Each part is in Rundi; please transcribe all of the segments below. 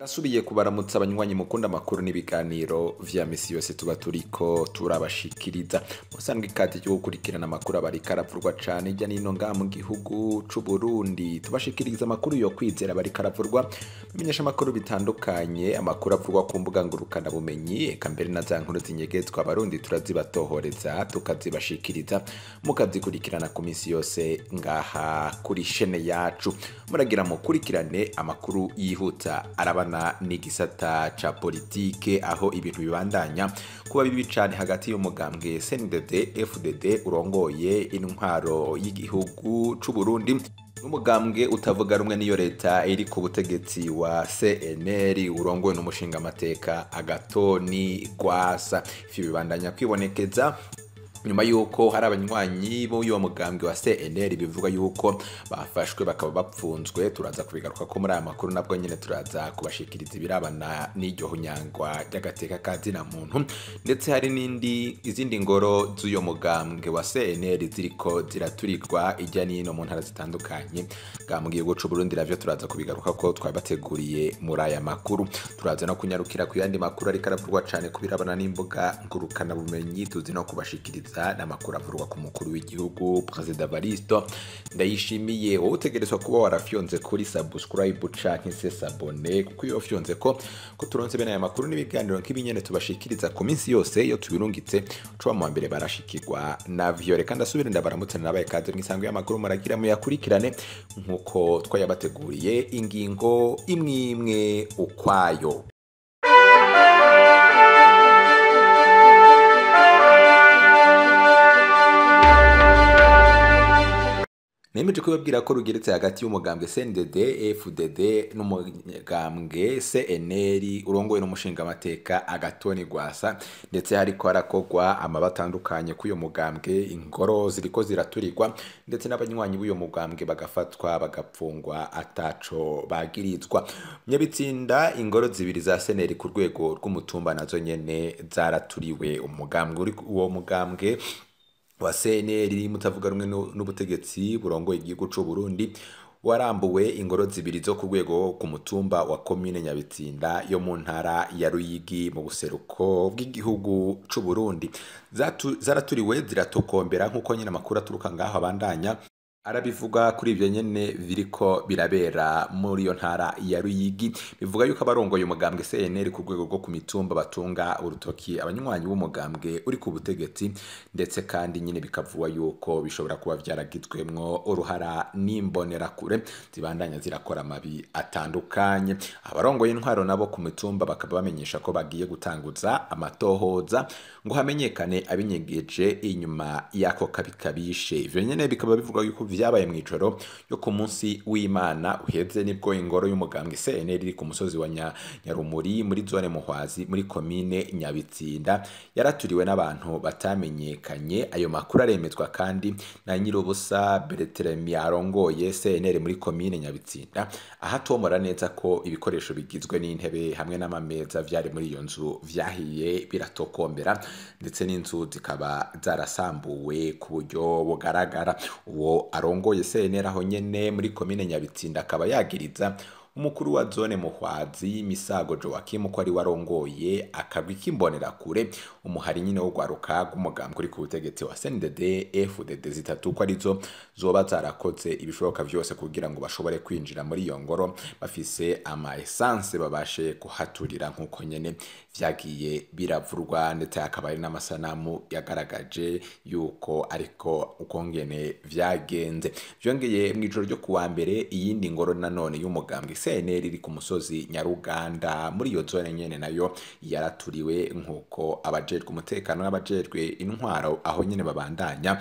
Nasubiye kubaramutsa abanywanyi mukunda amakuru n'ibiganiro vya misi yose tuba turiko turabashikiriza. Musanzwe ikaze ryo gukurikirana amakuru aba ariko aravurwa cane hirya n'ino ngaha mu gihugu c'u Burundi. Tubashikiriza amakuru yo kwizera aba ariko aravurwa, bimenyesha amakuru bitandukanye, amakuru avurwa ku mbuga ngurukana bumenyi, eka mbere na za nkuru zinyegezwa abarundi turazibatohoreza tukazibashikiriza, mukazikurikirana ku misi yose ngaha kuri shene yacu. Muragira mukurikirane amakuru yihuta arabana n'igisata ca politike, aho ibintu bibandanya kuba bibi cane hagati y'umugambwe CNDD FDD urongoye intwaro y'igihugu c'u Burundi n'umugambwe utavuga rumwe n'iyo leta iri ku butegetsi wa CNL urongowe n'umushingamateka Agathon Rwasa. Ivyo bibandanya kwibonekeza nyuma yuko hari abanywanyi b'uyo mugambwe wa CNL bivuga yuko bafashwe bakaba bapfunzwe. Turaza kubigaruka ko muri aya makuru, nabwo nyene turaza kubashikiriza ibirabana n'iryo hunyangwa ry'agateka ka zina muntu, ndetse hari n'indi izindi ngoro z'uyo mugambwe wa CNL ziriko ziraturirwa ijya n'ino mu ntara zitandukanye bwa mu gihugu c'u Burundi. Navyo turaza kubigaruka ko twabateguriye muri aya makuru. Turaza no kunyarukira ku yandi makuru ariko aravurwa cane ku birabana n'imbuga ngurukana bumenyi, tuzi no kubashikiriza n'amakuru avurwa ku mukuru w'igihugu Perezida Evaristo Ndayishimiye. Wowe utegerezwa kuba warafyonze kuri subscribe canke se s'abonner, kuko iyo wafyonze ko turonse bene aya makuru n'ibiganiro nk'ibinyene tubashikiriza ku minsi yose, iyo tubirungitse uca mu mbere barashikirwa navyo. Reka ndasubire ndabaramutse nabaye kaze mw'isango y'amakuru, muragira muyakurikirane nkuko twayabateguriye, ingingo imwe imwe ukwayo. Nemeje kubabwira ko rugeretse hagati y'umugambwe CNDD FDD n'umugambwe CNL urongoye n'umushingamateka Agathon Rwasa, ndetse hariko harakogwa amaba atandukanye k'uyo mugambwe, ingoro ziriko ziraturirwa ndetse n'abanywanyi b'uyo mugambwe bagafatwa bagapfungwa ataco bagirizwa. Nyabitsinda ingoro zibiri za CNL ku rwego rw'umutumba nazo nyene zaraturiwe. Umugambwe uri uwo mugambwe wa CNL mutavuga rumwe n'ubutegetsi burongoye igihugu c'u Burundi warambuwe ingoro zibiri zo ku rwego ku mutumba wa komine Nyabitsinda yo mu ntara ya Ruyigi mu buseruko bw'igihugu c'u Burundi. Zaraturiwe ziratokombera nk'uko nyene amakuru aturuka ngaho abandanya arabivuga. Kuri ivyo nyene biriko birabera muri iyo ntara ya Ruyigi, bivuga yuko abarongoye umugambwe CNL ku rwego rwo ku mitumba batunga urutoki abanywanyi b'umugambwe uri ku butegetsi, ndetse kandi nyine bikavugwa yuko bishobora kuba vyaragizwemwo uruhara n'imbonerakure zibandanya zirakora amabi atandukanye. Abarongoye intwaro nabo ku mitumba bakaba bamenyesha ko bagiye gutanguza amatohoza ngo hamenyekane abinyegeje inyuma y'ako kabi kabishe. Ivyo nyene bikaba bivugwa yuko vyabaye mw'ijoro yo ku munsi w'Imana uheze, nibwo ingoro y'umugambwe CNL iri ku musozi wa Nyarumuri muri zone Muhwazi muri komine Nyabitsinda yaraturiwe n'abantu batamenyekanye. Ayo makuru aremezwa kandi na Nyirubusa Bertrand arongoye CNL muri komine Nyabitsinda, aho atomora neza ko ibikoresho bigizwe n'intebe hamwe n'amameza vyari muri iyo nzu vyahiye biratokombera, ndetse n'inzu zikaba zarasambuwe ku buryo bugaragara. Uwo arongoye CNL aho nyene muri komine Nyabitsinda akaba yagiriza umukuru wa zone Muhwazi Misago Joachim ko ari warongoye akagwi k'imbonerakure, umuhari nyine wo gwaruka rw'umugambwe uri ku butegetsi wa CNDD FDD zitatu, ko arizo zoba zarakoze ibishoboka vyose kugira ngo bashobore kwinjira muri iyo ngoro bafise ama essence babashe kuhaturira nk'uko nyene vyagiye biravurwa, ndetse hakaba hari n'amasanamu yagaragaje yuko ariko ukongene vyagenze. Vyongeye mw'ijoro ryo kuwa mbere iyindi ngoro nanone y'umugambwe CNL iri ku musozi Nyaruganda muri iyo zone nyene nayo yaraturiwe, nk'uko abajejwe umutekano n'abajejwe intwaro aho nyene babandanya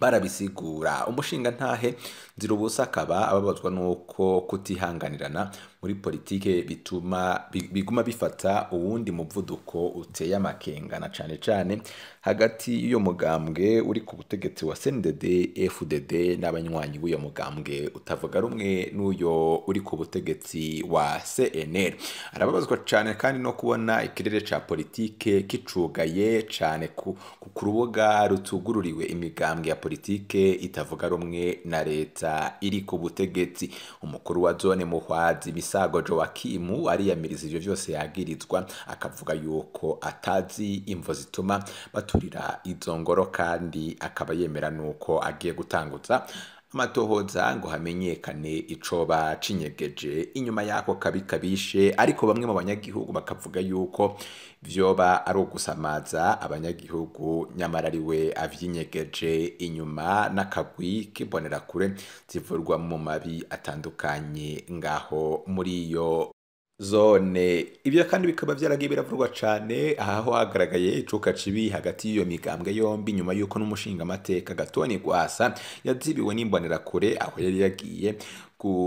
barabisigura. Umushinga ntahe Nzirubusa akaba ababazwa nuko kutihanganirana muri politike bituma biguma bifata uwundi muvuduko uteye amakenga, na cane cane hagati y'uyo mugambwe uri ku butegetsi wa CNDD FDD n'abanywanyi b'uyo mugambwe utavuga rumwe n'uyo uri ku butegetsi wa CNL. Arababazwa cane kandi no kubona ikirere ca politike kicugaye cane ku rubuga rutugururiwe imigambwe ya politike itavuga rumwe na leta iri ku butegetsi. Umukuru wa zone Muhwazi Misago Joakimu ariyamiriza ivyo vyose yagirizwa, akavuga yuko atazi imvo zituma baturira izo ngoro, kandi akaba yemera nuko agiye gutanguza amatohoza ngo hamenyekane icoba cinyegeje inyuma yako kabi kabishe. Ariko bamwe mu banyagihugu bakavuga yuko vyoba ari ugusamaza abanyagihugu, nyamara ariwe avyinyegeje inyuma n'akagwi k'imbonerakure zivurwa mu mabi atandukanye ngaho muri iyo zone. Ibyo kandi bikaba vyaragiye biravurwa cane aho hagaragaye icuka cibi hagati y'iyo migambwe yombi, nyuma yuko n'umushingamateka Gatoni Rwasa yazibiwe n'imbonerakure aho yari yagiye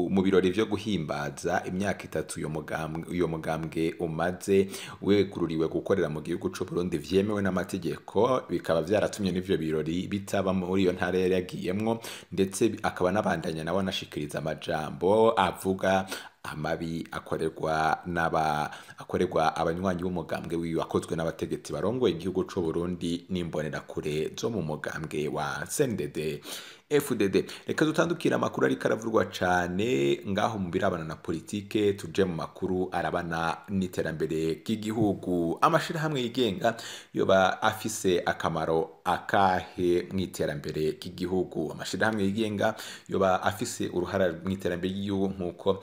mu birori vyo guhimbaza imyaka 3 uyo mugambwe umaze wegururiwe gukorera mu gihugu c'u Burundi vyemewe n'amategeko. Bikaba vyaratumye n'ivyo birori bitaba muri iyo ntara yari yagiyemwo, ndetse akaba n'abandanya nawe anashikiriza amajambo avuga amabi akorerwa abanywanyi b'umugambwe wiwe akozwe n'abategetsi barongoye igihugu c'u Burundi n'imbonerakure zo mu mugambwe wa CNDD FDD. Reka dutandukira amakuru ariko aravurwa cane ngaho mu birabana na politike, tuje mu makuru arabana n'iterambere ry'igihugu. Amashirahamwe yigenga yoba afise akamaro akahe mu iterambere ry'igihugu? Amashirahamwe yigenga yoba afise uruhara mu iterambere ry'igihugu nkuko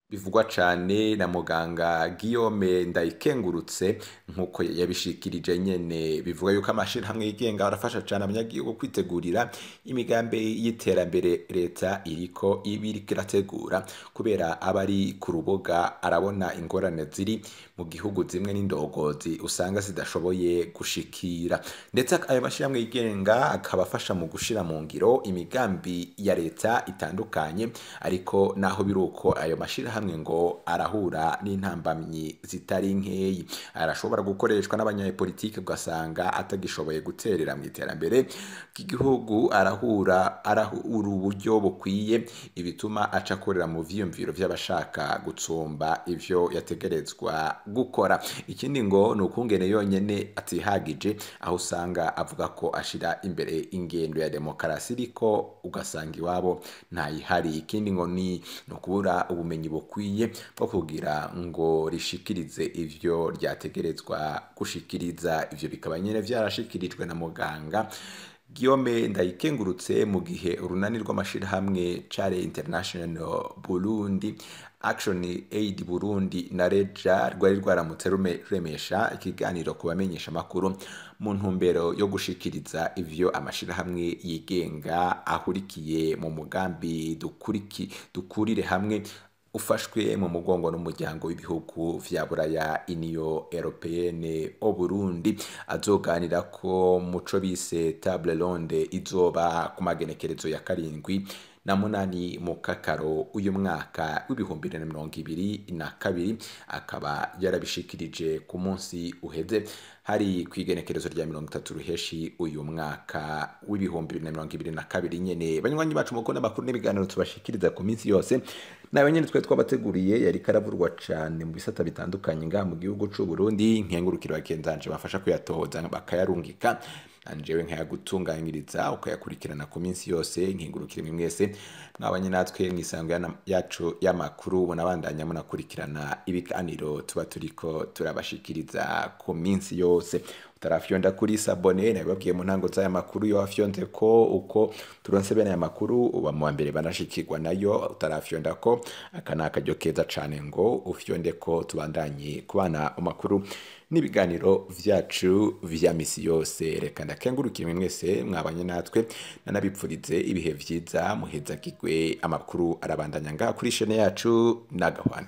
bivugwa cane na muganga Guillaume Ndayikengurutse, nkuko yabishikirije nyene. Bivuga yuko amashirahamwe yigenga arafasha cane abanyagihugu kwitegurira imigambi y'iterambere leta iriko irategura, kubera abari ku rubuga arabona ingorane ziri mu gihugu zimwe n'indogozi usanga zidashoboye gushikira, ndetse ayo mashirahamwe yigenga akabafasha mu gushira mu ngiro imigambi ya leta itandukanye. Ariko naho biruko ayo mashirahamwe ngo arahura n'intambamyi zitari nkeyi, arashobora gukoreshwa n'abanyapolitike ugasanga atagishoboye guterera mu iterambere ry'igihugu, arahura uburyo bukwiye, ibituma aca akorera mu vyiyumviro vy'abashaka gutsumba ivyo yategerezwa gukora. Ikindi ngo ni ukungene yonyene atihagije, aho usanga avuga ko ashira imbere ingendo ya demokarasi ariko ugasanga iwabo ntayihari. Ikindi ngo ni ukubura ubumenyi bukwiye bwo kugira ngo rishikirize ivyo ryategerezwa gushikiriza. Ivyo bikaba nyene vyarashikirijwe na muganga Guillaume Ndayikengurutse mu gihe urunani rw'amashirahamwe Care International Burundi, Action Aid Burundi na Reja rwari rwaramutse ruremesha ikiganiro ku bamenyesha makuru mu ntumbero yo gushikiriza ivyo amashirahamwe yigenga ahurikiye mu mugambi dukurire hamwe ufashwe mu mugongo n'umuryango w'ibihugu vya Buraya Union Européenne au Burundi, azoganira ko muco bise table ronde izoba ku magenekerezo ya 7 na 8 mu kakaro uyu mwaka w'2022, akaba yarabishikirije ku munsi uheze hari kwigenekerezo rya 30 ruheshi uyu mwaka w'2022 nyene. Banywanyi bacu mukunda amakuru n'ibiganiro tubashikiriza ku minsi yose, nawe nyene twe twabateguriye yari karavurwa cane mu bisata bitandukanye ngaha mu gihugu c'u Burundi. Nkengurukira bakenzanje bafasha kuyatoza bakayarungika, anjewe nkayagutunganyiriza ukayakurikirana ku minsi yose. Nkengurukire mwese mwabanye natwe mwisango yacu y'amakuru, munabandanya munakurikirana ibiganiro tuba turiko turabashikiriza ku minsi yose. Utarafyonda kuri sabone, nabibabwiye mu ntango z'aya makuru, yo wafyonze ko uko turonse bene aya makuru uba mu mbere banashikirwa nayo. Utarafyonda ko aka ni akaryo keza cane ngo ufyonde ko tubandanye kubana amakuru n'ibiganiro vyacu vya misi yose. Reka ndakengurukire mwese mwabanye natwe, nanabipfurize ibihe vyiza, muhezagirwe. Amakuru arabandanya ngaha kuri chaîne yacu nagahwana.